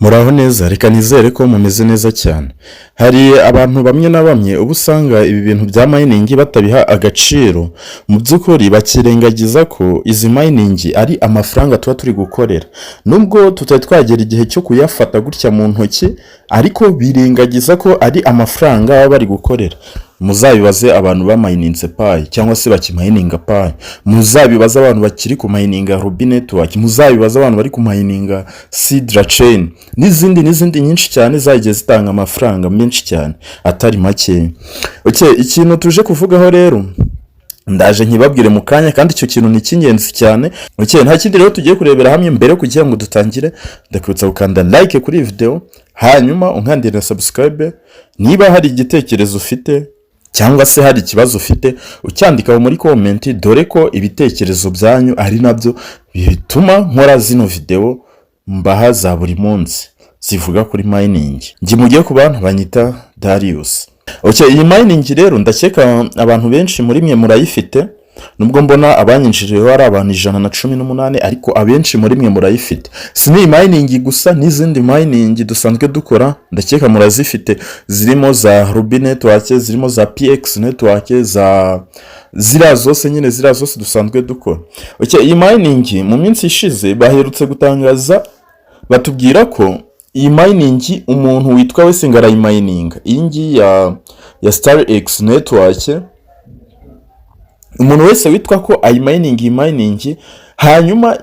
Muraho neza, reka nizere ko mumeze neza cyane. Hari abantu bamwe na bamwe uba usanga ibi bintu bya mining batabiha agaciro, mu by'ukuri bakirengagiza ko izi mining ari amafaranga tuba turi gukorera. Nubwo tutari twagera igihe cyo kuyafata gutya mu ntoki, ariko birengagiza ko ari amafaranga baba bari gukorera. Muzabibaze abantu bamayininze Pi cyangwa se bakimayininga Pi, muzabibaze abantu bakiri kumayininga Rubi Network, muzabibaze abantu bari kumayininga Sidra Chain n'izindi n'izindi nyinshi cyane zagiye zitanga amafaranga menshi cyane atari make. Okay, ikintu tuje kuvugaho rero ndaje nkibabwire mu kanya, kandi icyo kintu ni icy'ingenzi cyane. Okay, nta kindi rero tugiye kurebera hamwe. Mbere yo kugira ngo dutangire, ndakwibutsa gukanda like kuri iyi video, hanyuma unkandira na subscribe. Niba hari igitekerezo ufite cyangwa se hari ikibazo ufite, ucyandika muri comment, dore ko ibitekerezo byanyu ari nabyo bituma nkora zino video mbaha za buri munsi zivuga kuri mining. Njye mugiye ku bantu banyita Darius. Okay, iyi mining rero ndakeka abantu benshi muri mwe murayifite, nubwo mbona abanyinjiriyeho ari abantu 118, ariko abenshi muri mwe murayifite. Si n'iyi mining gusa, n'izindi mining dusanzwe dukora ndakeka murazifite, zirimo za Rubi Network, zirimo za PX Network, za ziriya zose nyine, ziriya zose dusanzwe dukora. Okay, iyi mining mu minsi ishize baherutse gutangaza batubwira ko iyi mining umuntu witwa wese ngo arayimayininga, iyi ngiyi ya Star X Network, umuntu wese witwa ko ayimayininga iyi mining, hanyuma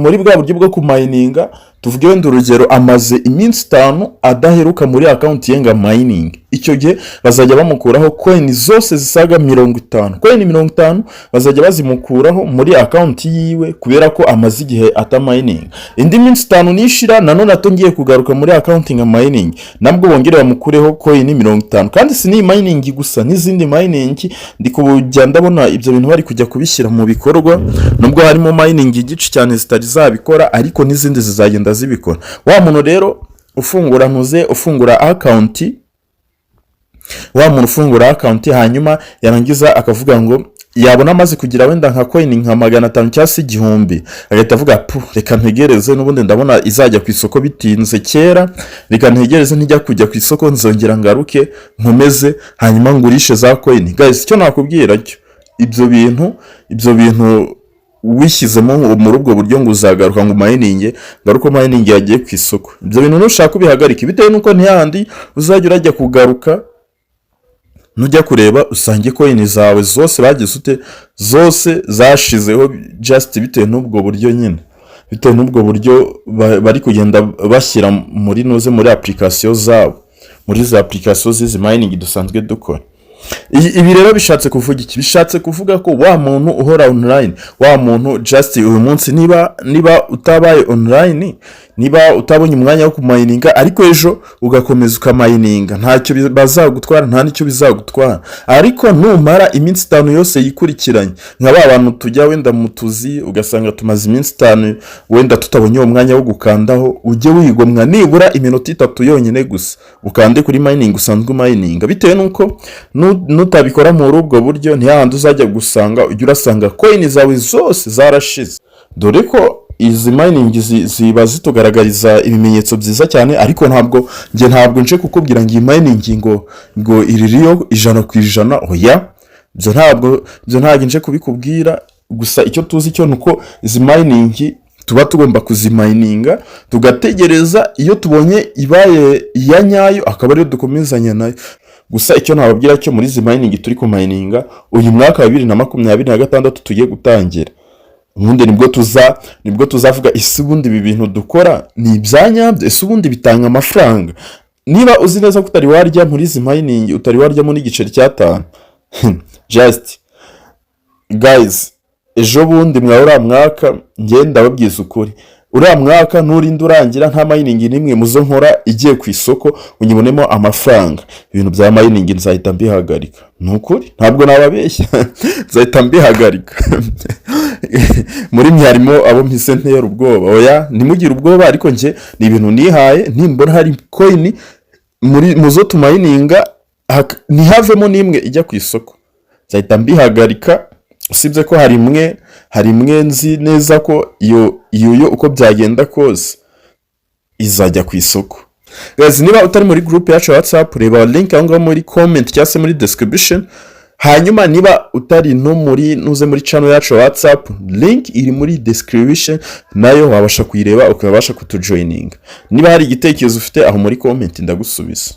muri bwa buryo bwo kumayininga, tuvuge wenda urugero amaze iminsi 5 adaheruka muri account ye ngo amayininge, icyo gihe bazajya bamukuraho coin zose zisaga 50. Coin 50 bazajya bazimukuraho muri account yiwe kubera ko amaze igihe atamayininga. Indi minsi 5 nishira nanone atongeye kugaruka muri account nka mining, nabwo bongere bamukureho coin 50. Kandi si n'iyi mining gusa, n'izindi mining ndi kujya ndabona ibyo bintu bari kujya kubishyira mu bikorwa, nubwo harimo mining igice cyane zitari zabikora, ariko n'izindi zizagenda zibikora. Wa muntu rero ufungura ntuze ufungura account, wa muntu ufungura account hanyuma yarangiza akavuga ngo yabona amaze kugira wenda nka coin nka 500 cyangwa se 1000, agahita avuga: "Pu, reka ntegereze, n'ubundi ndabona izajya ku isoko bitinze kera, reka ntegereze, ntijya kujya ku isoko nzongera ngaruke nkomeze hanyuma ngurishe za coin." Guys, icyo nakubwira cyo, ibyo bintu wishyizemo muri ubwo buryo ngo uzagaruka ngo umayininge, ngaruka mayiningi yagiye ku isoko, ibyo bintu nushaka ubihagarike, bitewe n'uko ntihandi uzajya urajya kugaruka, nujya kureba usange coin zawe zose bagize ute, zose zashizeho, just bitewe n'ubwo buryo nyine, bitewe n'ubwo buryo bari kugenda bashyira muri nuze muri application zabo, muri za application z'izi mining dusanzwe dukora. Ibi rero bishatse kuvuga iki? Bishatse kuvuga ko wa muntu uhora online, wa muntu just uyu munsi niba utabaye online, niba utabonye umwanya wo kumayininga, ariko ejo ugakomeza ukamayininga, ntacyo bazagutwara, nta n'icyo bizagutwara. Ariko numara iminsi 5 yose yikurikiranye, nka ba bantu tujya wenda mu tuzi ugasanga tumaze iminsi 5 wenda tutabonye uwo mwanya wo gukandaho, ujye wigomwa nibura iminota 3 yonyine gusa ukande kuri mining usanzwe umayininga, bitewe n'uko nutabikora muri ubwo buryo, ntihahandi uzajya gusanga ujya urasanga coin zawe zose zarashize, dore ko izi mining ziba zitugaragariza ibimenyetso byiza cyane. Ariko ntabwo njye ntabwo nje kukubwira ngo iyi mining ngo iririyo 100%, oya, ibyo ntabwo nje kubikubwira. Gusa icyo tuzi cyo ni uko izi mining tuba tugomba kuzimayininga, tugategereza iyo tubonye ibaye iya nyayo akaba ariyo dukomezanya nayo. Gusa icyo nababwira cyo, muri izi mining turi kumayininga uyu mwaka wa 2026 tugiye gutangira, ubundi nibwo tuzavuga: ese ubundi ibi bintu dukora ni ibya nyabyo? Ese ubundi bitanga amafaranga? Niba uzi neza ko utari warya muri izi mining, utari waryamo n'igiceri cy'atanu, just guys, ejo bundi mwa uriya mwaka, ngenda ndababwiza ukuri, uriya mwaka nurinda urangira nta mining n'imwe muzo nkora igiye ku isoko unyibonemo amafaranga, ibintu bya mining nzahita mbihagarika. Ni ukuri, ntabwo nababeshya, nzahita mbihagarika. Muri mwe harimo abo mpise ntera ubwoba. Oya, ntimugire ubwoba, ariko njye ni ibintu nihaye: nimbona hari coin muri muzo tumayininga ntihavemo n'imwe ijya ku isoko, nzahita mbihagarika. Usibye ko hari imwe nzi neza ko iyo yo uko byagenda kose Izajya ku isoko. Guys, niba utari muri group yacu ya WhatsApp, reba link aho ngaho muri comment cyangwa se muri description. Hanyuma niba utari no muri nuze muri channel yacu ya WhatsApp, link iri muri description, nayo wabasha kuyireba ukabasha kutujoininga. Niba hari igitekerezo ufite aho muri comment, ndagusubiza.